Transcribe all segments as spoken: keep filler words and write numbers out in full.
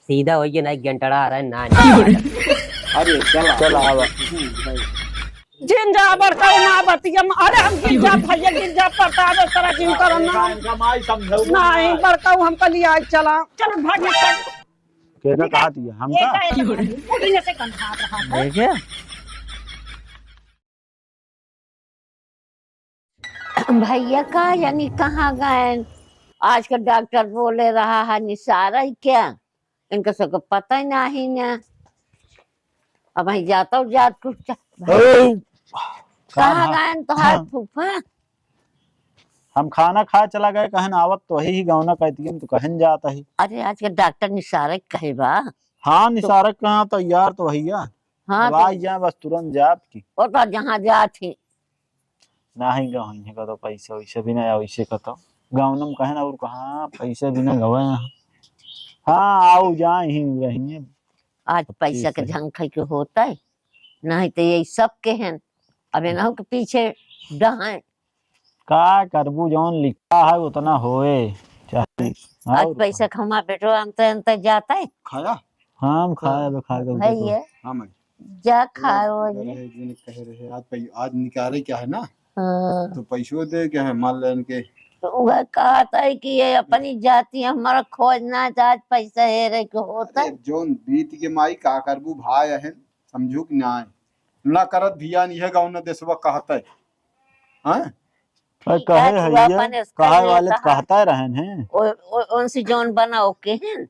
सीधा होइए ना, एक घंटा रहा है ना। अरे, चला। चला, आवा। जिन जा बड़का माँ बतिया में, अरे हम गिर जा भैया, गिर जा, पता दे तोरा जिन करो ना। इनका माई समझाऊ नहीं, ना। बड़का हमका लिया चला। चलो भाग निकल। केका कहा दिया? हमका? ये का है? उठने से कम हाथ रहा है। देखे? भैया का जानी कहाँ गए? आज का डॉक्टर बोले रहा है निसारा ही क्या? इनका सबको पता ही नहीं ना। अब हम जाता हूँ, जात कुछ चा-, ओ, कहाँ खाना। गए तोहार हाँ। फूफा? हम खाना खाए चला गए, कहन आवत तो वही ही गौना कहती हम तो कहन जाता ही। अरे आज के डॉक्टर निसारक कहे बा। हाँ, तो निसारक कहाँ तो यार तो भैया। हाँ, अब तो आई जाए बस तुरंत जात की। वो तो जहाँ जात ही। नाही गवई है कतो पैसा वैसे भी ना, वैसे कतो गाँव में कहे ना और कहाँ पैसा भी ना गवे। हाँ, आओ जाए ही रही है। आज अब पैसा ठीक के है। झंखई के होता है, नहीं तो यही सब के हैं। अब इनहू के पीछे डहाए। का करबू, जौन लिखा है उतना होए चाही। आज और पैसा का? कमा बेटो अंत अंत जाता है। खाया? हाँ, हम खाया, हाँ। बे खा गए भैया। तो। हाँ, मैं। जा खाओ गए जी। रहे, जिन कहे रहे, आज पै-, आज निकाले क्या है ना? हाँ। तो पैसो दे के है, मान लेन के। तो वह कहता है कि ये अपनी जाति है, हमारा खोज ना है, तो आज पैसा हेरे के होता है। अरे, जौन बीत के माई का करबू भाई अहन, समझू कि ना? ना करत भियान यह गाँव न देसवा कहता है। हाँ? अरे, कहे है, है, तू ये अपन इसका कहे ये वाले तो कहा। कहता रहन है। ओ, ओ, उनसे जौन बना ओके हैं।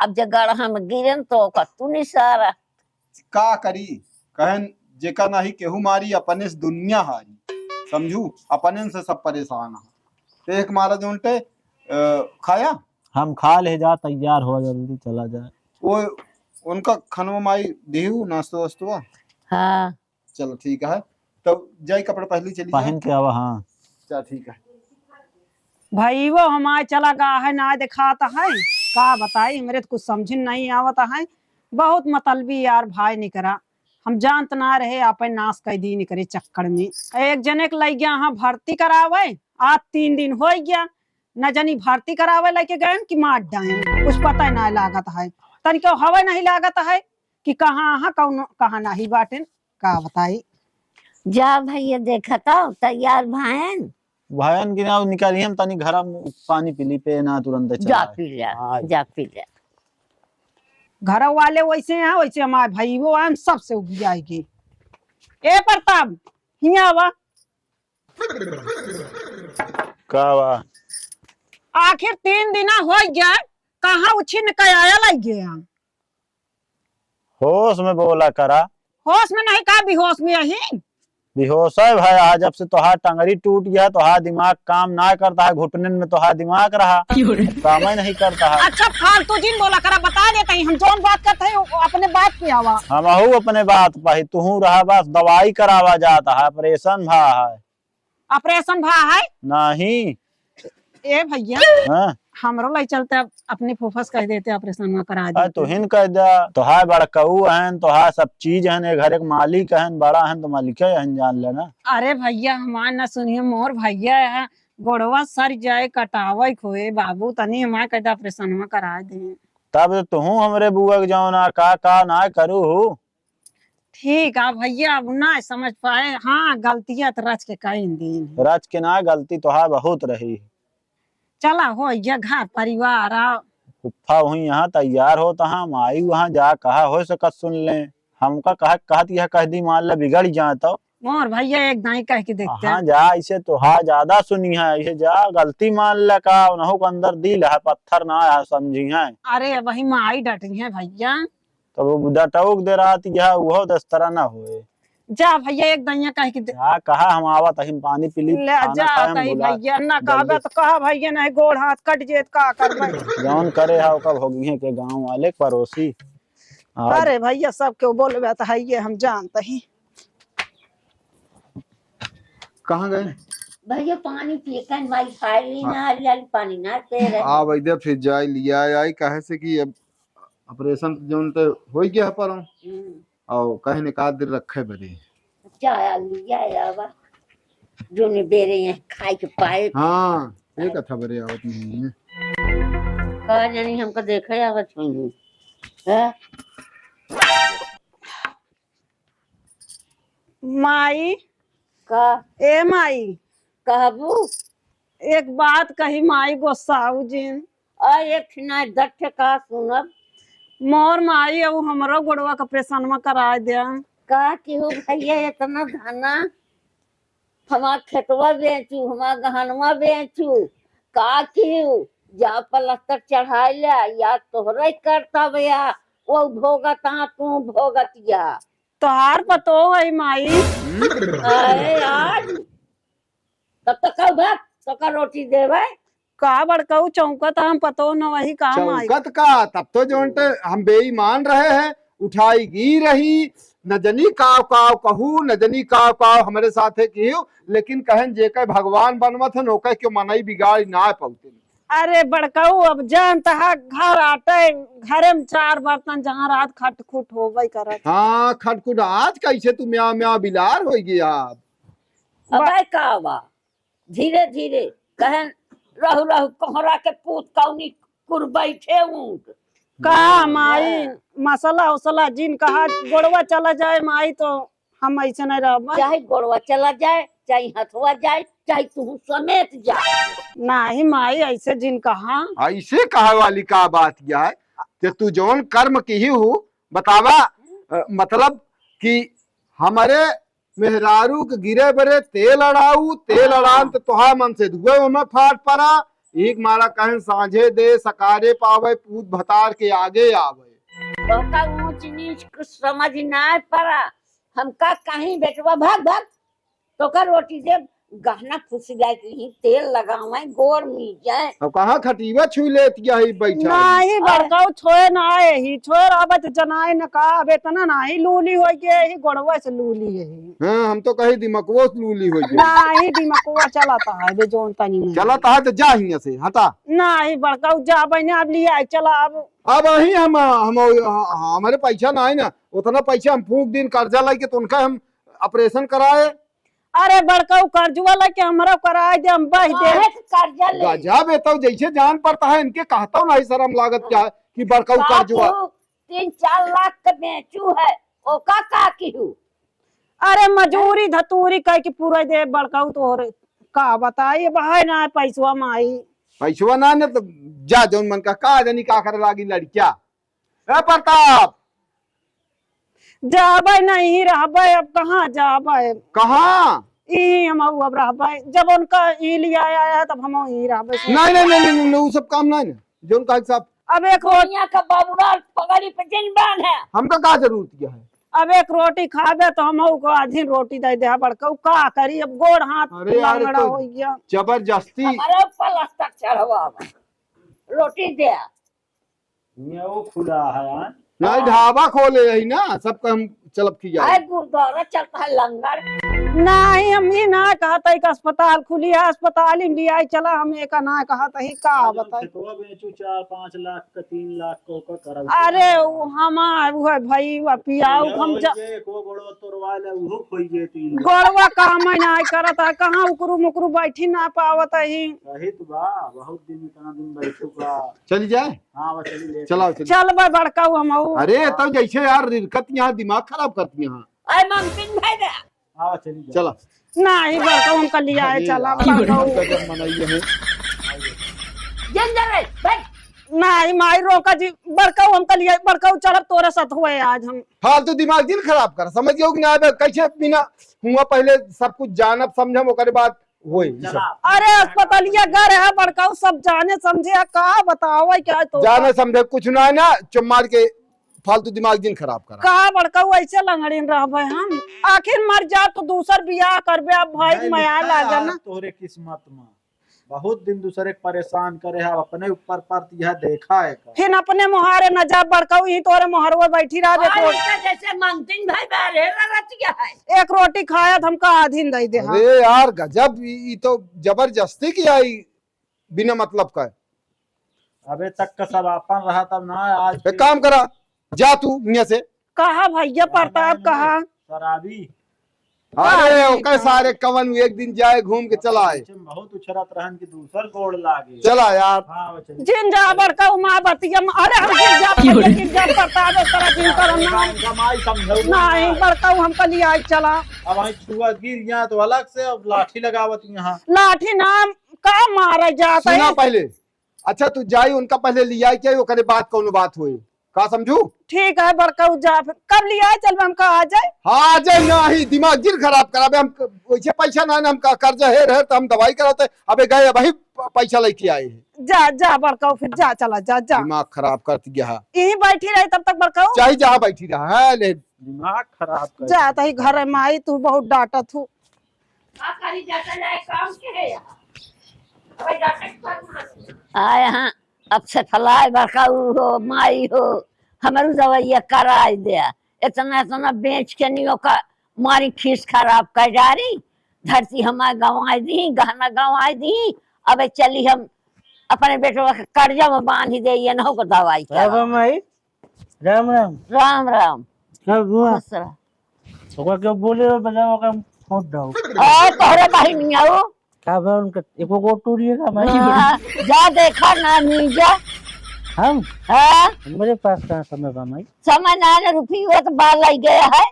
अब जब गड़हा में गिरन तो ओकर तू निसारा। का करी? कहन जेका नाही केहू मारी, अपने से दुनिया हारी। समझू? अपने से सब परेशान है। तो एक मारा जो उल्टे, अ, खाया? हम खा ले जा, तैयार हो, जल्दी चला जाए। वो उनका खनवा माई देहू, नाश्तो वास्तो? हाँ। चलो ठीक है, तो जाई कपड़ा पहली चली जाए। पहन के आवा, हाँ। चल ठीक है। भाई वो हमारे चला गा है, ना दिखाता है, का बताई, हमरे तो कुछ समझ नहीं आवता है। बहुत मतलबी यार भाई निकरा, हम जानत ना रहे, आपन नाश कर दी निकरे चक्कर में। एक जने के लइ गया हाँ भर्ती करावे, आज तीन दिन हो गया, न जानी भर्ती करावे लेके गए कि मार डाए, कुछ पता ही ना लागत है। तनिको हवा नहीं लागत है कि कहाँ हाँ कौन कहाँ नहीं बाटेन। का बताई? जा भैया, देखत आओ, तैयार भायन। भायन की ना निकाली, हम तनी घर में पानी पी ली पे ना, तुरंत जा चला। पी ले, हाँ। जा पी ले। घर वाले वैसे हैं, वैसे हमारे भाई वो हैं, सबसे उबियाएगी। ए प्रताप, हियाँ आवा। का बा? आखिर तीन दिना हो गया, कहाँ उछिन के आया लग गया? होश में बोला करा। होश में नहीं का, बेहोश में यही। बेहोश है भाई, आज जब से तोहार टंगरी टूट गया, तोहार दिमाग काम ना करता है, घुटनन में तोहार दिमाग रहा, क्यों रे? काम ही नहीं करता है। अच्छा, फालतू जिन बोला करा, बता देते हैं हम, जौन बात करते हैं, वो अपने बात पे आवा। हमहू अपने बात पे ही, तुहू रहा, बस दवाई करावा जाता है, ऑपरेशन भा है। ऑपरेशन भा है? नहीं। ए भैया, हाँ। हमरो लइ चलते, अब अपने फूफा से कह देते ऑपरेशन में करा अरे देते। तुहिन कह दे, तोहार बड़कऊ हन, तोहार सब चीज हन, ए घर एक मालिक हन, बड़ा हन तो मालिक हन, जान लेना। अरे भैया, हमार ना सुनिए, मोर भैया है, गोड़वा सर जाए, कटावे खोए, बाबू तनी हमार कह दे ऑपरेशन में करा दे। तब तुहू हमरे बुआ के जौन आ का का ना करू हूँ। ठीक आ भैया, अब ना समझ पाए। हाँ, गलतियाँ तो रच के कई दिन। रच के ना, गलती तोहार बहुत रही। चला हो, ये घर परिवार आ। फुफ्फा वहीं यहाँ तैयार होत हाँ, माई वहाँ जा कहा हो सकत सुन ले। हमका कहा, कहत यह कह दी, मान ले बिगड़ जाए तो। मोर भैया एक दाई कह के देखते हाँ, हैं। जा, इसे तोहार ज्यादा सुनी है, इसे जा, गलती मान ले का, उन्हों को अंदर दिल है, पत्थर ना है, समझी है। अरे, वही माई डटी है भैया। तब वो डटौक दे रात यह, उहो दस तरह ना होए। जा भैया, एक दइया कह के दे। जा, कहा हम आवत हई, पानी पी ली, ले खाना जा, खाए, हम तई भुला भैया, ना जल्दी। कहबे तो कहा भैया, नहीं गोड़ हाथ कट जेत, का करबे? जौन करे हा, ओकर भोगिहे के गाँव वाले, पड़ोसी। आज अरे भैया, सब केहू बोलबे तो है ये, हम जानत ही। कहाँ गए? भैया, पानी पिए, कहीं माई खाए ली हाँ। ना, हरियाली पानी ना दे रहे। आ, वैद्य फिर जाए, लिया आई, काहे से कि अब ऑपरेशन जौन तो हो गया है, पर हम्म। और कहीं निकाल दे रखे बने। चाय लिया आवा, जोने बेरे यहाँ खाए के पाए। हाँ, एक अथा बरे आवत नहीं है। का जानी हमका देखे आवत होइहैं। हैं? माई, का? ए माई। कहबू? एक बात कही माई, गोस्साऊ जिन। आ, एक ठे ना दस ठे का सुनब। मोर माई, अब हमरो गोड़वा का ऑपरेशनवा कराए दे। का किहू भैया, इतना धना? हमार खेतवा बेचू, हमार गहनवा बेचू, का किहू? जा पलस्तर चढ़ाई ले, या तोहरे करता भैया, वो भोगता, तू भोगतिया। तोहार पतोह है माई। अरे यार, तब तो कल भात तो का रोटी देवे। का बड़काऊ चौंकत हम पतोह न वही काम आई। चौंकत का, तब तो जौन ते हम बेईमान रहे हैं, उठाईगी रही, न जनी काव काव कहू, न जनी काव काव हमरे साथे किहू, लेकिन कहन जेके भगवान बनवत हन, ओके क्यों मनई बिगाड़ ना पौते। अरे बड़काऊ, अब जान तहा घर आटे, घरे में चार बर्तन जहाँ रात खटखुट होबे करत। हाँ, खटखुट आज कैसे तू म्याँ म्याँ बिलार होइ गया अब। अबे का बा? धीरे धीरे कहन, रहु रहु कोहरा के पूत कौनी कुर बैठे ऊँट। का माई, हाँ। मसला उसला जिन कहा, गोड़वा चला जाए माई तो हम ऐसे नहीं रहबा। चाहे गोड़वा चला जाए, चाहे हथवा जाए, चाहे तू समेत जा। नहीं माई, ऐसे जिन कहा। ऐसे कहा वाली का बात क्या है? कि तू जौन कर्म किहू बतावा, अ, मतलब कि हमरे मेहरारू के गिरे बरे तेल अड़ाऊ, तेल अड़ान त तोहा मन से दुए ओमे फाट परा। एक मारा कहन साँझे दे सकारे पावे, पूत भतार के आगे आवे। तोका ऊँच नीच कुछ समझ ना परा। हमका कहीं बेटवा भाग भाग, तोका रोटी दे, गहना फुसिलाई के ही तेल लगावे, गोर मीजे। अब कहाँ खटीवा छुई लेत गया ही बैठा? नहीं, हाँ। बड़काऊ छोए ना आए ही, छोए रहबे तो जनाए न का, अब इतना नाही लूली होइ गए ही, गोड़वा से लूली है ही। हाँ, हम तो कही दिमकवो से लूली होइ गए। नाही, दिमकवा चलत है बे, जौन तनी में। चलत है तो जा हियाँ से, हटा। नहीं, बड़काऊ जाबे ना, अब लिया चला अब। अब अही हम, हम, हमरे पैसा नाही ना, उतना पैसा हम फूँक दिन कर्जा लाइके तो उनका हम ऑपरेशन कराए। अरे बड़काऊ, कर्जवा लेके हमरो कराए दे, हम बह दे। काहे के कर्जा ले? गजब है तो, जैसे जान पड़ता है इनके, कहता नहीं शर्म लागत क्या है कि बड़काऊ का कर्जवा। तू तीन चार लाख के बेचू है, ओका का किहू? अरे मजूरी धतूरी कह के पूरा दे बड़काऊ तोहरे। का बताई, अब है ना पैसवा माई। पैसवा ना, ना तो जा जौन मन का, का जानी का करे लागी लड़किया। ए प्रताप! जाबे नहीं रहबे, अब कहाँ जाबे? कहाँ? यहीं हम अब रहबे। जब उनका ई लिया आया है, तब हम यहीं रहबे। नहीं, नहीं, नहीं, नहीं, नहीं, नहीं, वो सब काम नहीं ना। जौन कहा साहब। अब एक रोटी दुनिया का बाबूलाल पगड़ी पे जिन बांध है। हमका का जरूरत क्या है? अब एक रोटी खाबे तो हम को आधी रोटी दे दे, बड़काऊ का करी, अब गोड़ हाथ अरे यार, लंगड़ा तो हो गया। जबरदस्ती। हमारा पलस्तर चढ़वा, रोटी दे। हियाँ वो खुला है, हाँ? नहीं, ढाबा खोले यही ना, सबका हम चलब की जाए। अरे गुरुद्वारा चलता है लंगर। नहीं, हम ये ना कहत है कि अस्पताल खुली है, अस्पताल ही लिया चला, हम एका ना कहत है, का आज हम बताई? खेतवा बेचू चार पाँच लाख का, तीन लाख को का करब। अरे, वो हमार, वो है भाई, वो पियाऊ, भैया, हम वही जा- जे एको गोड़वा तोड़वा ले, उहो खोई जे तीन लाख। गोड़वा काम है ना करत है, कहाँ उकरू मुकरू बैठी ना पावत है। सही तो बा, बहुत दिन, इतना दिन बैठू का। चली जाए? हाँ, बस चली ले। चलाओ, चलिए। चल बे बड़काऊ हमहू। अरे, तब जैसे यार रिरकत यहाँ दिमाग खराब करती यहाँ। अरे, ममतिन भाई रे। हाँ, चलिए। चला। नहीं, बड़काऊ हमका लिया है, अरे चला, यार, बड़काऊ। गजब मनई है। जन जा रे, बैठ। नहीं, माई रोका जी, बड़काऊ हमका लिया, बड़काऊ चलब तोरे साथ हुए आज हम। फालतू दिमाग जिन खराब कर, समझ गयो कि ना? अबे कैसे बिना हुआ पहले सब कुछ जानब समझब, ओकरे बाद होई ई सब। अरे अस्पतालिया घर है बड़काऊ, सब जाने समझे है, का बतावे क्या तो। जाने समझे कुछ ना है ना, चुप मार के फालतू दिमाग जिन खराब करा। का बड़काऊ ऐसे लंगड़िन रहबे हम? आखिर मर जा तो दूसर बियाह करबे, अब भाई नहीं मया लिखा लागे है ना। तोहरे किस्मत में। बहुत दिन दूसरे के परेशान करे है, अब अपने ऊपर परत यह देखा है का? फिर अपने मोहारे न जा बड़काऊ, यही तोरे मोहरवे बैठी रह और देखो। इनका जैसे मंगतिन भाई बारे रतिया है। एक रोटी खाया तो हमका आधीन दे दे, हाँ। अरे यार गजब, ई, ई तो जबरदस्ती किया, ई बिना मतलब का। अबे तक का सब आपन रहा तब ना, आज एक काम करा, जा तू यहाँ से। कहा भैया प्रताप, कहा? शराबी। अरे, अरे, ओकर सारे कवन, एक दिन जाए घूम के चला आए। बहुत उछरत रहन कि दूसर गोड़ लागे। चला यार। हाँ, वो चलिए। जिन जा बड़का उमा बतिया म-, अरे, हम गिर जा, पहिले गिर जा, बता दो, तोरा जिन करम ना। उनका माई समझाऊ नहीं, ना। बड़का हमका लिया चला। अब वहीं छुआ गिर गया तो अलग से अब लाठी लगावत यहाँ। लाठी नाम का मारा जात सुना है? पहिले। अच्छा, तू जाई, उनका पहिले लिया के आई, ओकरे बाद कौनो बात होई। का समझू? ठीक है, बड़का उ जा, फिर कब लिया चल, हमका आ जाए। हाँ, आ जाए, नहीं, दिमाग जिन खराब कराबे, हम क-, वैसे पैसा ना, ना, हमका कर्जा हेर, हेर, तो हम दवाई कराते, अबे गए, अबही प-, पैसा लेके आए हैं। जा, जा, बड़का, फिर जा, चला, जा, जा। दिमाग खराब कर दिया है। यहीं बैठी रही तब तक, बड़का। चाहे जहाँ बैठी रहा, हाँ, ले। दिमाग खराब कर जा, दिया। तही घर में आई, तू बहुत डांटत हूँ। का करी, जाता जाए काम के है यार। अबे जाते के बाद मार। आए हाँ, अब से फलाए बड़का ऊ हो, माई हो, हमरू दवाइया कराई दे। इतना, इतना बेच के नहीं ओका मारी खीस खराब कर डारी। धरती हमार गंवाई दी, गहना गंवाई दी। अबे चली हम अपने बेटवा के कर्जा में बांधी दे, ये नहु को दवाई बाबा करा। माई, राम राम। राम राम। का हुआ? खुश रह। ओकर के बोले हो, बजाओ, ओकर फोड़ दो। आ, तोहरे बहिनिया हो। का बा उनका? एको गोड़ टूट गया का, माई? हाँ, जा देखा ना, नीजा। हम? हाँ? हमरे पास कहाँ समय बा, माई? समय ना, ना, रुपी हुआ तो बाल आई गया है।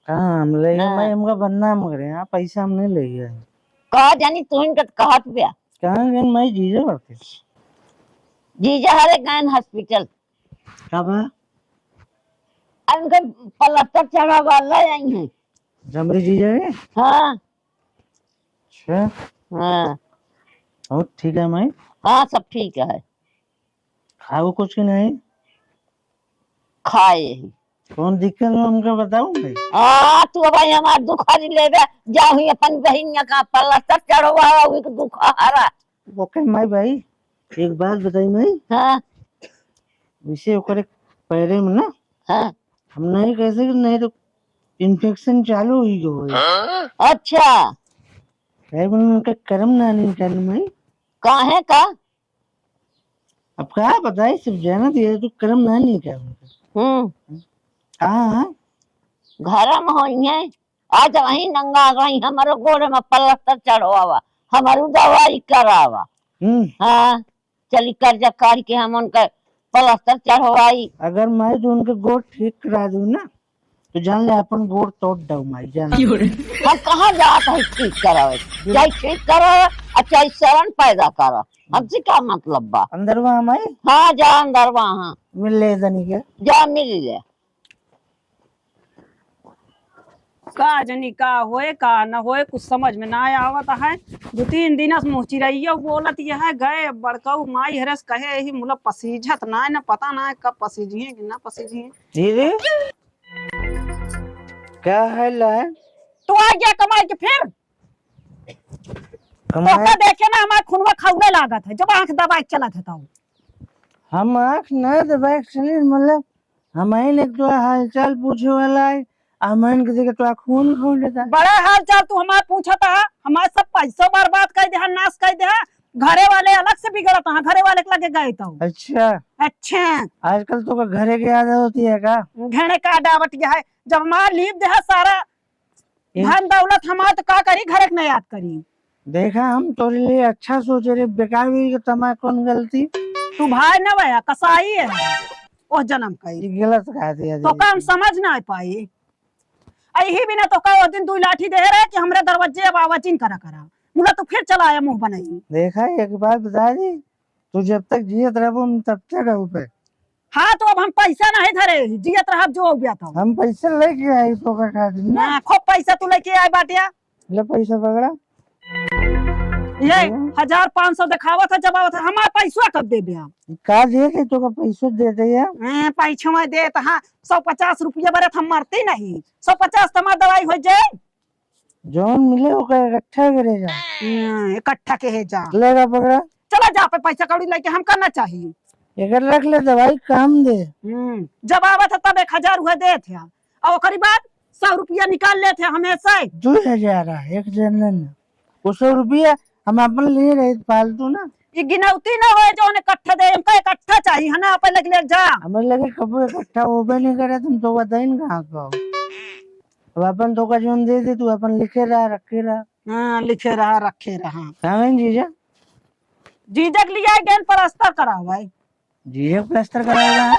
कहाँ हम ले गए, हाँ। माई, हमका बदनाम करे, हाँ, पैसा हम नहीं ले गए। कहा जानी तू इनका कहत बया। कहाँ गए, माई, जीजा बाटे? जीजा हरे गए हॉस्पिटल। का बा? अरे उनके प्लास्टर चढ़ा वाला आई है। जमरी जीजा है? हाँ। अच्छा। हाँ। और ठीक है माई? हाँ, सब ठीक है। खाओ कुछ कि नहीं? खाए ही। कौन दिक्कत है उनका बताओ भाई? हाँ, तू अब भाई हमार दुखारी लेबे, जाओ ही अपन बहिनिया का प्लास्टर चढ़वा, वही के दुखहरा। ओके माई भाई, एक बात बताई माई। हाँ। वैसे ओकरे पैरे में ना, हाँ। हम नहीं कह सके, नहीं तो इन्फेक्शन चालू ही गो है। अच्छा। कहे बोले उनका करम ना नहीं चालू माई। काहे का? अब का बताई, सब जानत है तो करम ना नहीं क्या उनका। हम्म। हाँ, हाँ। घर में होई है। आज वहीं नंगा गई, हमरो गोड़े में प्लास्टर चढ़वावा, हमरो दवाई करावा। हम्म। हाँ, चली कर्जा काढ़ के हम उनका प्लास्टर चढ़वाई। अगर माई जो उनके गोड़ ठीक करा दू ना, तो जान ले अपन गोड़ तोड़ दऊ माई, जान ले। हम कहाँ जात है ठीक करावे? चाहे ठीक करावे, और चाहे शरण पैदा करा। हमसे का मतलब बा? अंदरवा हम आई? हाँ, जा अंदरवा, हाँ। मिल ले दनी के। जा मिल ले। का जनी का होए, का न होए, कुछ समझ में ना आवत है। दो तीन दिन से मुँह चिरैया बोलत यह गए, बड़कऊ माई हरस कहे, यही मुला पसीझत ना, न पता ना कब पसीझिए कि ना पसीझिए। दीदी, का हाल है? तू आ गया कमाई के फिर? कमाई? तोका देखे ना हमार खूनवा खौले लागत है, जब आँख दबाए के चलत है तब। हम आँख ना दबाए के चली, मतलब, हम आइन एक तो हालचाल पूछे वाला है, हम आइन के देखे तो खून खौल देता। बड़ा हालचाल तू हमार पूछत है, हमार सब पैसो बर्बाद कर दे, नाश कर दे। घरे वाले अलग से बिगड़त है, घरे वाले के लगे गए तो। अच्छा। अच्छा। आजकल तो का घरे के याद होती है का? घरे का डावट गया है, जब हमार लीप दे है सारा ए- धन दौलत हमार तो का करी, घरे के न याद करी। देखा, हम तोरे लिए अच्छा सोचे रे, बेकार भी के तमा कौन गलती? तू भाई न भया, कसाई है, ओह जन्म का ही। ई गलत कहा दिया तो दीदी। का हम समझ ना पाई। अही बिना तो का वो दिन दू लाठी दे रहे कि हमरे दरवाजे अब आवाजिन करा करा। मुला तू फिर चला आया मुँह बनाई। देखा, एक बात बता दी, तू जब तक जियत रहबो, हम तब तक रहू पे। हाँ, तो अब हम पैसा नहीं धरे, जियत रहब जो हो गया था। हम पैसा लेके आई तो का खातिर ना। हाँ, खूब पैसा तू लेके आए बाटिया। ले पैसा पकड़ा। ये हम्म। हजार पाँच सौ दिखावत है, जब आवत है, हमार पैसा कब देबे आप? का दे के तो का पैसा दे दे यार। हाँ, पैसा दे तो हाँ, सौ पचास रुपया बरत हम मरते नहीं, सौ पचास तो हमार दवाई हो जाए। जौन मिले ओकर इकट्ठा करे जा। हम्म, इकट्ठा के है जा। लेगा पकड़ा। चला जा पे पैसा कौड़ी लेके हम करना चाहिए। एकर रख ले दवाई काम दे। हम्म, जब आवत है तब एक हजार हुए देत है। और ओकरी बाद सौ रुपया निकाल लेत है हमेशा ही। दो हजार है, एक जन ने। वो सौ रुपया हम अपन लिए रहे फालतू ना। ये गिनौती ना होए जौन इकट्ठा दे, हमका इकट्ठा चाहिए है ना, अपन लग ले जा। हमें लगे कबो इकट्ठा होबे नहीं करे, तुम तो बताइन कहाँ पाओ। अब अपन तोका जौन दे दे, तू अपन लिखे रहा, रखे रहा। हाँ, लिखे रहा, रखे रहा। कहाँ गए जीजा? जीजा के लिए आई गए प्लास्टर करावे। जीजा के प्लास्टर करावे रहा?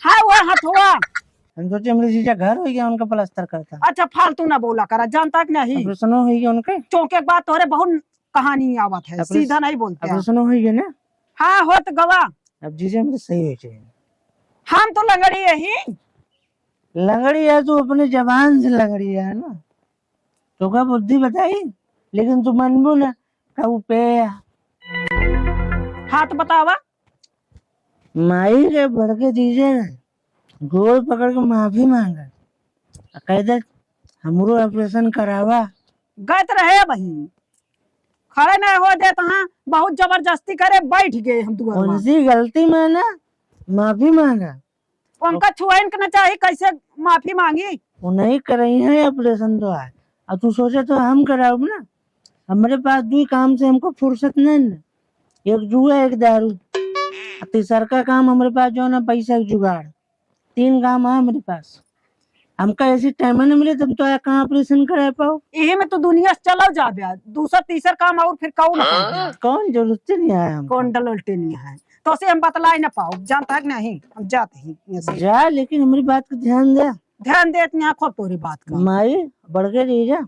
हाँ, वो हथुआ। हम सोचे हमरे जीजा घर होइ गया, उनका प्लास्टर करता। अच्छा, फालतू ना बोला करा, जानता कि नहीं? ऑपरेशनो होइ गया उनके? चौंके के बाद तोहरे बहुत कहानी आवत है, ऑपरेश-, सीधा नहीं बोलते हैं। ऑपरेशनो होइ गया ना? हाँ, होत गवा। अब जीजा हमरे सही होइ जाए। हम तो लंगड़ी यही। लंगड़ी है, तू अपने जबान से लंगड़ी है ना। तोका बुद्धि बताई, लेकिन तू मनबू ना, कहू पे। हाँ, तो बतावा। माई के बड़के जीजे गोड़ पकड़ के माफी मांगा, आ कह दे, "हमरो ऑपरेशन करावा।" गए तो रहे बहिन, खड़े नहीं हो जाए तो हाँ, बहुत जबरदस्ती करे, बैठ गए हम दुआर में। उनसे गलती माना, माफी मांगा। उनका छुआइन के न चाही, कैसे माफी मांगी? वो नहीं करई है ऑपरेशन तो आज। अब तू सोचे तो हम कराउब ना। हमरे पास दुई काम से हमको फुर्सत नहीं ना। एक जुआ, एक दारू। आ तीसर का काम हमरे पास जो ना पैसा के जुगाड़। तीन काम है हमरे पास। हमका ऐसी टाइम न मिले तब तो आया कहाँ ऑपरेशन कराए पाओ। यही में तो दुनिया से चलो जा बे। दूसर तीसर काम और फिर कौन है? कौन जरूरत नहीं है हमको। कौन डलोल्टे नहीं है? तो से हम बतलाए ना पाओ, जानता है कि नहीं? हम जाते ही यहाँ से। जा, लेकिन हमारी बात का ध्यान दे। ध्यान देत नहीं, खूब तोरी बात का। माई, बढ़ के रह जा।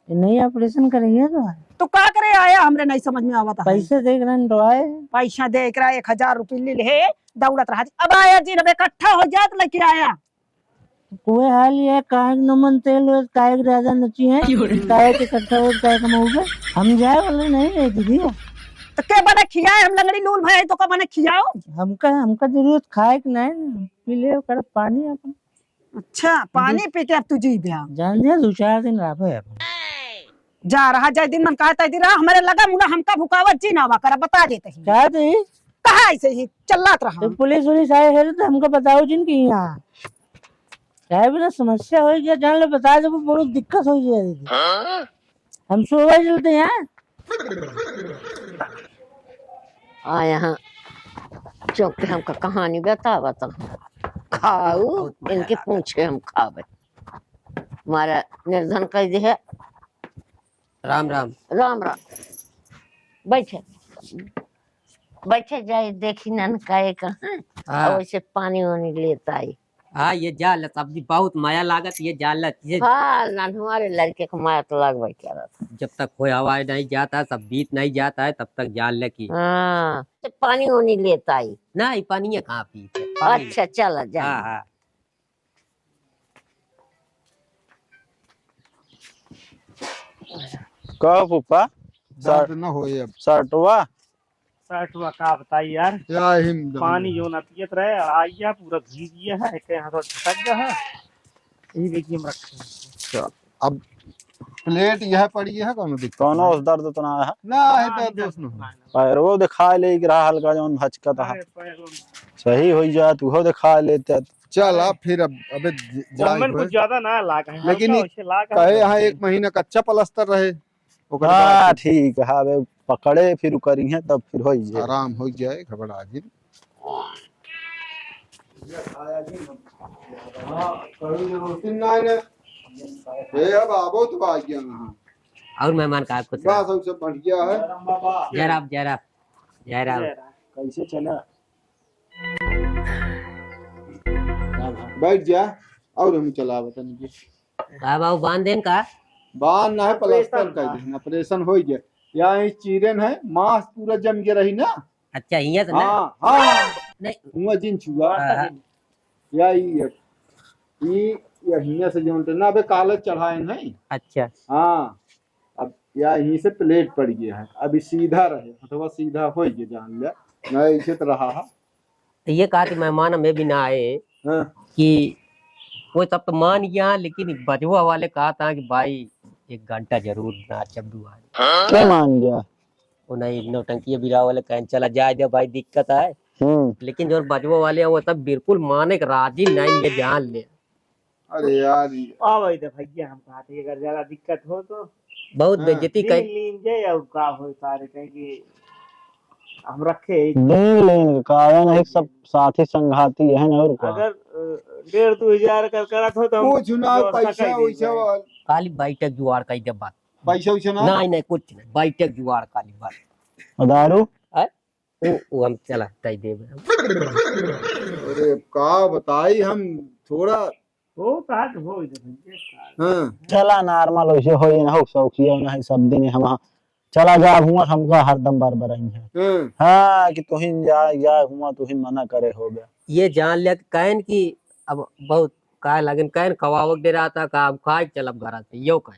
ये नहीं ऑपरेशन करेंगे तो। तू का करे आया, हमरे नहीं समझ में आवत है। पैसे देख रहे हैं, दवाई। पैसा देख रहा, एक हजार रुपये ले ले, दौड़त रहा। अब आया जी, अब इकट्ठा हो जात लेके आया। कोई हाल ये काहे के नमन तेल हो, काहे के राजा नची है, काहे के इकट्ठा हो, काहे के मऊबे। हम जाए वाले नहीं है दीदी। तो के बने खियाए, हम लंगड़ी लूल भाई, तो का बने खियाओ? हमका, हमका जरूरत खाए के नहीं, पी ले कर पानी अपन। अच्छा, पानी पी के अब तू जी बे। जान दिया, दो चार दिन रहा अपन। जा रहा, जय दिन मन कहा तय दिन रहा, हमारे लगा मुला हमका भुकावत जी ना हुआ करा, बता देते हैं। क्या थे? कहा ऐसे ही चल्लात रहा। तो पुलिस उलिस आए है तो हमको बताओ जिन कि यहाँ। चाहे बिना समस्या हो गया, जान लो, बता दे, बहुत दिक्कत हो गया दीदी। हम सुबह चलते हैं। आ यहाँ चौक पे हमका कहानी बतावा तो खाऊ, इनके पूछे हम खावे। हमारा निर्धन कह दे है। राम राम। राम राम। बैठे, बैठे जाए, देखी नन काहे कहाँ। हाँ। और वैसे पानी वानी लेता आई। हाँ, ये जाल है, सब्जी बहुत माया लागत, ये जाल है, ये हाँ, नन हमारे लड़के को माया तो लाग बैठे रहता। जब तक कोई आवाज नहीं जाता, सब बीत नहीं जाता है, तब तक जाल है की। हाँ, तो पानी वानी लेता आई। नहीं, पानी ये कहाँ पीते? पानी। अच्छा, चला जा। हाँ, हाँ। का फूफा? दर्द न होए अब। सर्टवा? सर्टवा का बताई यार। या हिम दम। पानी जो ना पियत रहे, आइया पूरा भीग गया है, एक हाथ झटक गया है। यही देखिए हम रखे हैं। चल, अब प्लेट यह पड़ी है, कौनो दिक्कत कौनो नहीं। उस दर्द तो ना है? ना, है हाँ, दर्द ना, उस में। ना, ना। पैरवो दिखा ले, गिरा हल्का जौन भचकत है। अरे, पैरवो में। सही हो जात, उहो दिखा लेते। चल, अब फिर अब, अबे ज-, जाए मन हुए। कुछ ज्यादा ना लाग है, लेकिन हल्का ये वैसे लाग है। कहे यहाँ एक महीना कच्चा प्लास्टर रहे, ओकर हाँ, बाद ठीक है, अबे पकड़े फिर करी है, तब फिर हो जाए। आराम हो जाए, घबरा जिन। हाँ, कहीं जरूरत ही ना है। ए, अब आबो तो आ गया ना। और मेहमान का कुछ बस, हम सब बढ़िया है। जय राम, जय राम, जय राम। कैसे चला? बैठ जा, और हम चला बतानी जी। का बाबू, बांध देन का? बांध ना है, प्लास्टर कर देन, ऑपरेशन हो गया। यहाँ इस चीरन है, मांस पूरा जम के रही ना। अच्छा, हियां से ना? हाँ, हाँ। नहीं। हुआ जिन छुआ। हाँ, हाँ। या ई, ई, या हियां से जौन ना, अबे काले चढ़ाए नहीं। अच्छा। हाँ, अब या यहीं से प्लेट पड़ गया है, अभी सीधा रहे, हथवा सीधा हो गया, जान ले, ना ऐसे तो रहा है। तो ये कहा कि मेहमान हमें भी ना आए हाँ। कि वो सब तो मान गया, लेकिन बजवा वाले कहा था कि भाई एक घंटा जरूर नाचब दुआरे। क्या मान गया? वो नहीं, नौटंकी बिरा वाले कहें चला जाए दे भाई, दिक्कत है। हम्म। लेकिन जो बजवा वाले हैं, वो सब बिल्कुल माने के राजी नहीं, ये जान ले। अरे यार, ये आ भाई, तो भैया हम कहा थे, अगर ज्यादा दिक्कत हो तो बहुत हाँ। बेइज्जती नींद कर नींद जाए और का हो सारे कहें कि हम रखे हैं। नींद लेने के कारण है, सब साथी संघाती है ना, और का। अगर डेढ़ दो हजार कर करत हो तो हम कुछ ना, व्यवस्था पैसा कर वैसा देंगे। वाला। खाली बैठक जुगाड़ कर दे बात। पैसा वैसा ना? नहीं, नहीं, कुछ नहीं, बैठक जुगाड़ खाली बात। और दारू? हैं? वो, वो हम चला, तय देबे। अरे, का बताई हम थोड़ा। हो, कहा तो हो, इधर भैया, का हाँ। चला, normal वैसे होई ना, हो, शौकिया ना है, सब दिन हम, हाँ। चला जा, हुआ हमका हरदम बार बार आई है। हाँ। हाँ, कि तुहिन जा, जा, हुआ तुहिन मना करे हो गया। ये जान ले कि कहन कि अब बहुत का लगन कहन खवावक दे रहा था, का अब खाए चलब घरा से, यो कहन।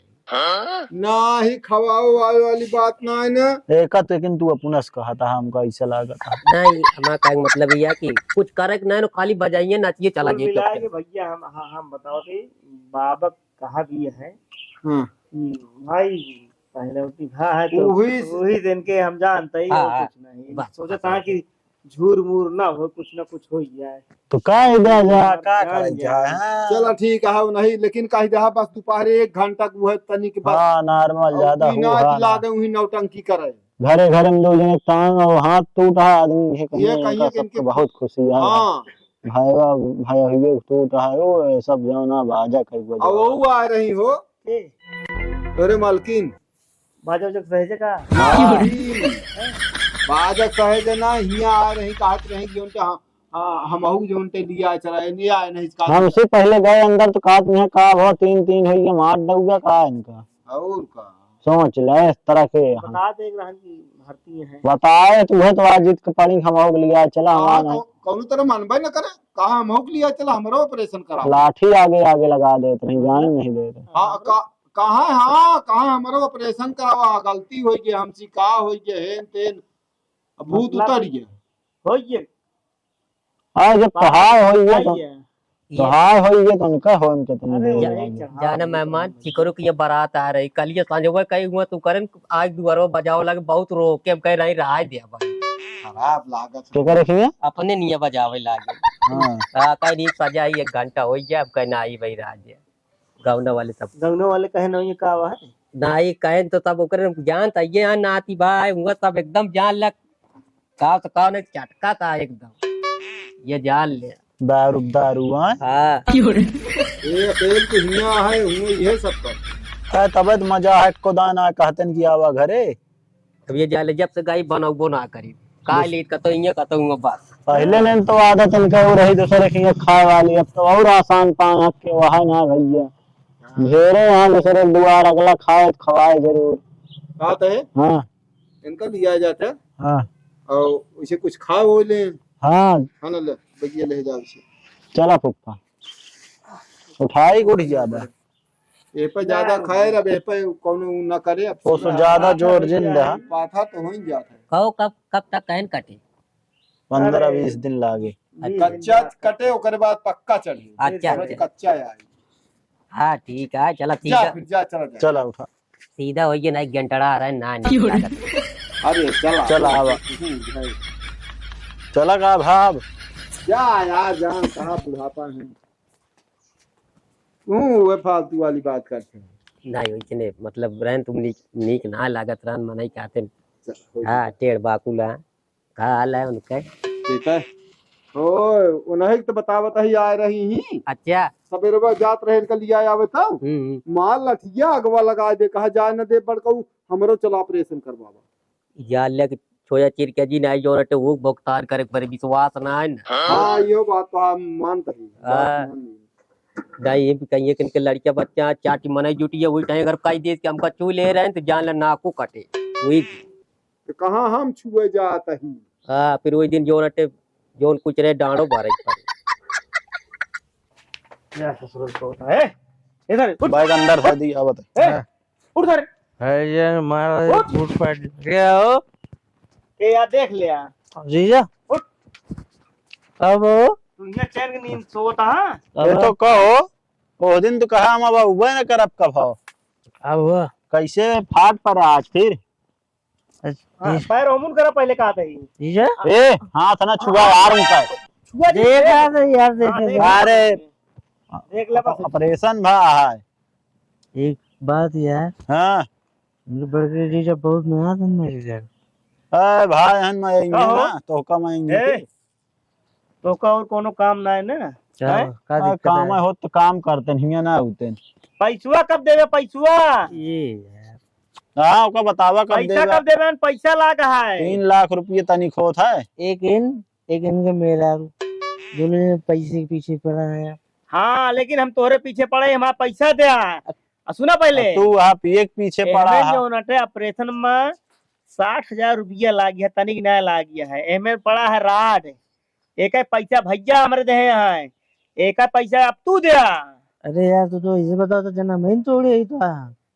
ना ही खवाओ वाले वाली बात ना है ना। एका तो लेकिन तू अपनस कहा था, हमका ऐसा लागत है। नहीं, हमारा कहने का मतलब यह है कि कुछ करे के नहीं, खाली बजाइए, नाचिए, चला कुल जाइए, मिला चुपचाप। के भैया हम, हाँ, हम बताओ थे, बाबा कहा भी है हाँ। कि भाई पहले उठी भा है तो वही वही दिन के हम जानते ही हाँ, और हाँ। कुछ नहीं। बस, सोचा बस, था बस। कि झूर मूर ना हो, कुछ ना कुछ हो ही जाए। तो काहे जा, जा, हाँ, का जान करे जा, जाए। हाँ। चला ठीक है, नहीं, लेकिन कही दहा बस दोपहर एक घंटा के वह तनी के बस। हाँ, normal और ज्यादा बिना हो, हाँ, लागे ना। वही नौटंकी करे। घरे घरे में दो जने टांग और हाथ टूटा है, आदमी ये कहिए ये कहिए इनका कि सबको इनके बहुत खुशी है। हाँ। भाईवा, भाई हुए टूटा है, वो सब जौना बाजा कई बजे। और वो आ रही हो। के? अरे मालकिन, बाजा उजा सहेजे का? हाँ। बाजा सहेजे ना, हियाँ आ रही, कहत रही कि उनके हाँ, हाँ, हमहू जो उनके लिया चला, ये नहीं आए नहीं इसका। हमसे पहले गए अंदर तो कहत नहीं का भो तीन तीन है, ये मार दऊगा का इनका? और का? सोच ले इस तरह के। बता दे रहन की भर्ती है। बताए तो है तो आज जीत के पड़ी हमहू के लिया चला, हाँ, हमारा तो कौनो तरह मनबे न करे, कहा हमहू के लिया चला, हमरो operation कराओ। लाठी आगे आगे लगा देत रही, जाने नहीं देत रही। हाँ, का, कहाँ, हाँ, कहाँ हमरो operation करावा, गलती होई गई हमसे, का होई गई, हेन तेन, अब भूत मतलब उतर गया। होई गया। आ, जब बाबा तोहार होई गया तो, सही है। तोहार होई गया तो उनका होए में कितनी अरे देर वही लागी। चढ़ा जाने रही मेहमान, है। चिकरो की ये बारात आ रही, कल ये सांझ हुआ कहीं हुआ तू करन, आज दुआरो बजाओ लगे, बहुत रो के हम कह रही, रहा दे भाई। खराब लागत है। के करे खिए? अपने निये बजावे लागे। हाँ। हाँ, कहीं नहीं सजा ही एक घंटा हो गया, अब कहना आई भाई, रहा दे। गौना वाले सब। गौना वाले कहे ना, ये का हुआ है? नाई कहेन तो तब ओकरे जान त ये यहाँ नाती भाई, हुआ सब एकदम जान लग। का तो कौन है, चटका था एकदम। ये जान ले। दारू, दारू, हाँ? हाँ। ये अकेल के हियाँ है, हुए ये सब कर। ए, तबे तो मजा है, को दाना कहतन कि आवा घरे। अब ये जान ले, जब से गई बनौबो ना करी। का बस। ली कतो इये कतो हुआ बस। पहले ने तो आदत इनका वो रही, दूसरे के खाए वाली, अब तो और आसान पान हट के वहा ना भैया। हाँ। घेरे यहाँ दूसरे दुआर, अगला खाए तो खवाए जरूर। बात है? हाँ। इनका लिया जाता है। हाँ। और उसे कुछ खा हो ले। हाँ। हाँ ना, ले, बगिया ले जाओ इसे। चला फूफा। उठाई गुड़ ज्यादा। ए पे ज्यादा ना। खैर, अब ए पे कौनो उ ना करे, अब ओसो सुना। ज्यादा जोर जिन दे। पाथा तो हो ही जाता है। कहो, कब, कब तक कहन कटे? पन्द्रह अरे। बीस दिन लागे। अच्छा। कच्चा कटे, ओकरे बाद पक्का चढ़े। अच्छा, समझ, अच्छा। कच्चा आए। हाँ, ठीक है, चला, ठीक जा, है। फिर जा, चला, जा। चला, उठा। सीधा होइए, ना एक घंटा रहा है, ना, ना, क्यों रे? लागत। अरे, चला। चला, आवा। हम्म, भाई। चला का भाव? जा यार, जान कहाँ बुढ़ापा है। तू वे फालतू वाली बात करते हैं। नहीं, वैसे नहीं, मतलब, रहन तुम नीक, नीक ना लागत रहन, मनई कहते हैं। चल, हो हाँ, गया। टेढ़ बाकुला। का हाल है उनके? ठीक है। ओ, उन्हें तो बतावत ही आ रही ही। अच्छा। सबेरवा जात रहे इनका लिया आवे तब। हम्म, हम्म। मार लठिया अगवा लगाए दे, कहा जाए न दे बड़कऊ, हमरो चला operation करवावा। या ले के छोया चीर के जी नाई जोर अटे, वो भुगतान करे पर विश्वास ना है ना। हाँ, यो बात तो हम मानते हैं, बात हाँ। मान ली। नहीं, ये भी कहिए कि इनके लड़कियां बच्चा चाटी मनाई जुटी है, वही टाइम अगर कही दे कि हमका छू ले रहे हैं, तो जान ले नाकू कटे। वही। तो कहाँ हम छुए जात ही? हाँ, फिर वही दिन जोन अटे, जोन कुछ रहे, डांडो भरे के पड़े। या ससुर को होता है। इधर, उठ। बैग अंदर धर दी, आवत है। ए, हाँ। उठ धर। है ये मारा उठ। बूट पैंट गया हो। ए, या देख ले या। जीजा। उठ। अब हो? तू ये चैन की नींद सोता, हाँ? अब ये तो हो? कहो, वो दिन तो कहा हम अब उबे न करब कब हो। अब हो? कैसे फाट पर आज फिर? अच्छा, हाँ, इस पैर ओमुन करा पहले कहा था ये। जीजा? ए, हाथ ना छुआ यार उनका। छुआ जी, देख देख। यार, देख यार, हाँ, देख। देख। अरे, देख ले बस। Operation भा है। एक बात यार। हाँ। उनके बड़के जीजा बहुत मेहनत है मेरे यार। ए भाई, हन मैं आएंगे कहो। ना, तो का मैं आएंगे ए, फिर? तो का और कोनो काम ना है ना? क्या? हैं? का आ, दिक्कत काम है? हो तो काम करते नहीं, ना होते। पैसवा कब देबे, पैसवा? ये यार। हाँ, ओका बतावा कब पैसा देबे? कब देबे? पैसा लाग है। तीन लाख रुपये तनिक होत है। एक इन, एक इनके मेहरारू, दोनों जने पैसे के पीछे पड़ा है। हाँ, लेकिन हम तोहरे पीछे पड़े, हमारा पैसा दे। आ, सुना पहले। आ, तू वहाँ पिए के पीछे पड़ा है। जो नटे ऑपरेशन में साठ हजार रुपया लागी है, तनिक ना लागी है। एमे पड़ा है राड। एक पैसा भैया हमरे देहे हैं, एक पैसा अब तू दे। अरे यार, तू तो इसे बताओ तो जना मैं तोड़ी है तो।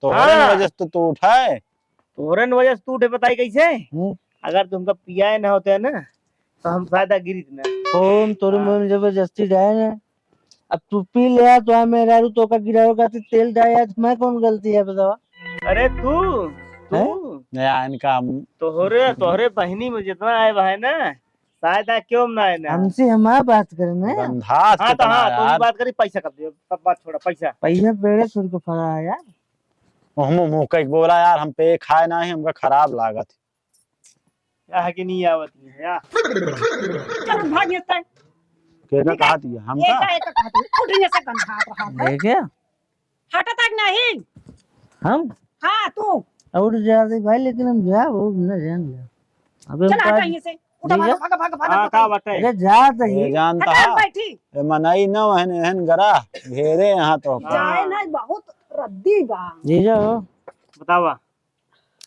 तोहरे हाँ। वजह से तो तू उठाए। तोहरे वजह से तू उठे, बताई कैसे? हम्म। अगर तुमका पियाए ना होते ना, तो हम शायद गिरित ना। कौन तोरे हाँ। मुंह में जबरदस्ती डाए ना? अब तू पी ले यार, तो मेहरारू तोका गिरावे खातिर तेल डाए यार, मैं कौन गलती है बतावा? अरे तू, तू। हैं? नहीं, इनका हम तोहरे, तोहरे बहिनी में जितना आए बा है ना, शायद आ क्यों ना आए ना। हमसे हमार बात करे ना। गंधास हाँ, तो कितना हाँ, तो यार। बात करी, पैसा कब दियो? सब बात छोड़ा, पैसा। पैसा पेड़े सुन के फरा है यार। मुँह, मुँह, मुँह कई बोला यार, हम पे खाए ना है, हमका खराब लागत। यहाँ के नहीं आवत नहीं है, या। चल, भाग ये तय। केका निकल। कहा दिया? हमका? एका, एका कहा दिया। उठ, ये से गंधात रहा है। देखे? हटा तक नहीं। हम? हाँ, तू। और जा दे भाई, लेकिन हम जा, वो ना जान ले। अबे हम चला, हटा कहाँ ये से। उठा, ठीक भागा, है। भागा, भागा, भागा, हाँ, भागा। का बाटे? अरे जा तो ए, ही। जानता हटा, है। बैठी। ए, मनई न वहन, वहन गरा, घेरे यहाँ तो। जाए ना, बहुत रद्दी बा। जी जाओ। बतावा।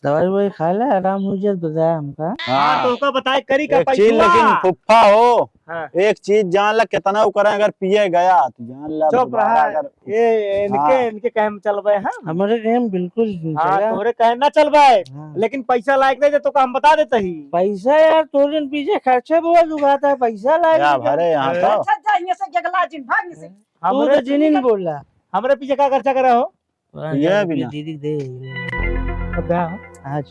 दवाई ववाई खा ले, आराम हो जाए, बताया हमका। हाँ, हाँ। तो ओका बताए करी का एक चीज पैसवा। लेकिन फुफ्फा हो, हाँ। एक चीज जान ला, कितना ओकरा अगर पिए गया, तो जान ला, चुप दोबारा रहा। अगर ये इनके, हाँ। इनके कहे में चलबे हम। हमरे कहे में बिल्कुल नहीं हाँ, चला। तोरे कहे ना चलबे, हाँ। लेकिन पैसा लायक नहीं दे, तो का हम बता देते ही। पैसा यार, तोरे पीछे खर्चे बहुत उगाता है, पैसा लायक या नहीं भरे चला। यहाँ तो। अच्छा, जा, यहाँ से जगला जिन, भाग यहाँ से। तू हमरे तो जिन ही नहीं बोल रहा। हमरे पीछे का खर्चा करे हो? ये भी ना। दीदी दे। अब का? आज।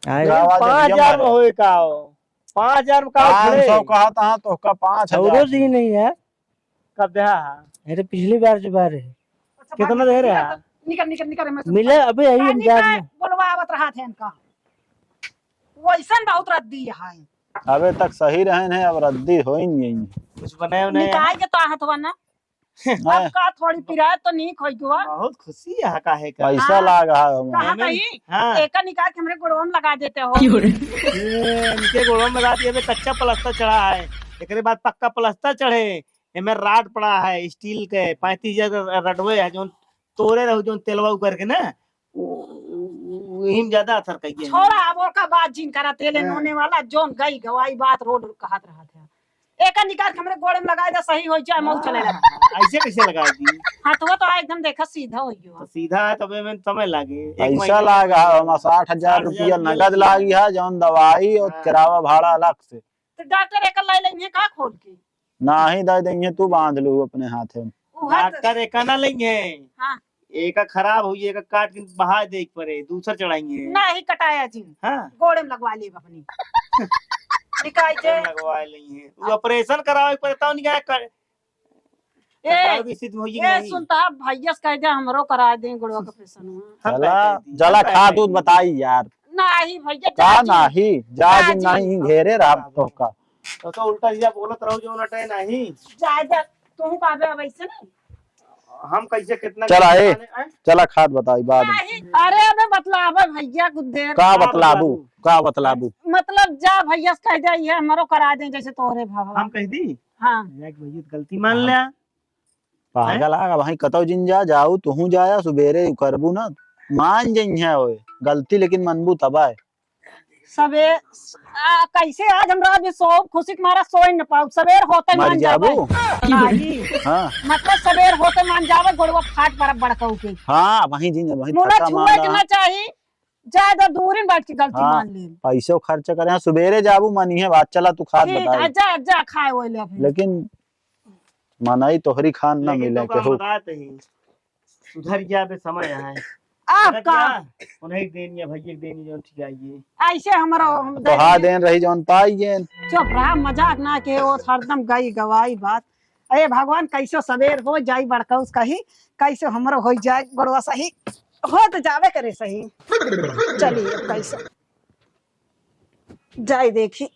आज। का आवाज है? पाँच हजार में होए का हो? पाँच हजार में का हो? पाँच सौ कहा था, तो का पाँच हजार। चौदह दिन नहीं है। कब दे हा? अरे, पिछली बार जो बार है। कितना दे रहे हैं? निकल, निकल, निकल, मैं मिले, अबे यही हम जा रहे हैं। बोलवा आवत रहा थे इनका। वैसन बहुत रद्दी है। अबे तक सही रहन है, अब रद्दी होई नहीं। कुछ बनाए उन्हें। निकाल के तो हाथवा ना। हाँ। अब का थोड़ी पिराए तो नीक होई गवा। बहुत खुशी है, काहे का? पैसा हाँ। लाग है हम। कहाँ एमे कहीं? हाँ। एका निकाल के हमरे गोड़वा में लगा देते हो। क्यों रे? ये इनके गोड़वा में लगा दिए, अबे कच्चा प्लास्टर चढ़ा है, एकरे बाद पक्का प्लास्टर चढ़े, एमे राड पड़ा है स्टील के, पैंतीस हजार के रडवे है, जौन तोरे रहू, जौन तेलवा उ करके ना, उ-, उ-, उ-, वही में ज्यादा असर कइए। छोड़ा, अब ओका बात जिन करा, तेले हाँ। नोने वाला, जौन गई गवाई बात रोड कहत रहत है। एका निकाल के हमरे गोड़े में लगाए दे, सही हो जाए, मऊ चले लगा। हाँ, ऐसे कैसे लगा दी? हाँ, तो वो तो एकदम देखा सीधा हो गया। तो सीधा है, तबे में समय लागे। एक पैसा महीना लाग है, हम साठ हजार साठ हजार रुपया रुपया नगद लाग लागी है, जौन दवाई और हाँ। किरावा भाड़ा अलग से। तो डॉक्टर एका लाई लेंगे का खोल के? नाही दे देंगे, तू बांध लू अपने हाथे में। उहे तो डॉक्टर एका ना लेंगे। हाँ। एका खराब होई, एका काट के बहा दे एक परे, दूसर चढ़ाएंगे। नाही कटाया जी। हाँ। गोड़े में लगवा लेब अपनी। निकाल के। गोड़े में लगवा लेंगे। वो ऑपरेशन करावे के पड़े, तब निकाल कर। ए, कटावे की स्थिति में होई कि ए, नहीं? सुनता है, भैया से कह दे, हमरो करा दे गोड़वा के ऑपरेशन। हम चला, कह दे दी, चला, हम कह खा दे दूध दी। बताई यार। नाही भैया, का जा जी। नाही, जा जा जी, जी। नाही, घेरे रहा तोहका। तो, तो उल्टा सीधा बोलत रहो जो नटे नहीं। जा, जा, तू कहबे अब ऐसे नहीं। हम कैसे कितना चला, कैसे ए, माने, आए? चला खात बताई बाद में। नहीं, अरे अबे बतलावे भैया कुछ देर। का बतलाबू? का बतलाबू? मतलब जा भैया से कह दे, ये हमरो करा दे जैसे तोहरे भावा। हम कह दी? हाँ। भैया की भैया गलती मान हाँ। ले। पागल आ, भाई कतौ जिन जा, जाऊ, तुहू जाया, सुबेरे करबू ना, मान जइहे ओए, गलती लेकिन मनबू तब आए। सबे, आ, कैसे आज हम रात में सो, खुशी के मारा सोई न पाऊ, सबेर होते मर मान जाबू? जाबे। हाँ जी। हाँ। मतलब सबेर होते मान जाबे, गोड़वा फाट पड़ब बड़कऊ के। हाँ, वहीं जिन, वहीं मुड़ा फटा छुए मारना। के ना चाही, ज्यादा दूर ही बैठ के गलती हाँ, मान ले। पैसो खर्च करे, हाँ, सुबेरे जाबू, मानिहे बात, चला तू खात ठीक, बताई। आ, जा, जा, खाए ओए ले अभी। लेकिन मनई तोहरी खान ना लेकिन मिले तो केहू। हम बात ही, सुधर गया बे समय है। आप सुधर का? गया? उन्हें देनी है भैया, देनी जो ठीक है ये। ऐसे हमारा तो हा देन रही जौन पाई गेन। चुप रहा, मजाक ना के, वो हरदम गई गवाई बात। अरे भगवान, कैसे सबेर हो जाई बड़कौस कही, कैसे हमरो हो जाए गोड़वा सही, हो तो जावे करे सही। चलिए, कैसे जाई देखी।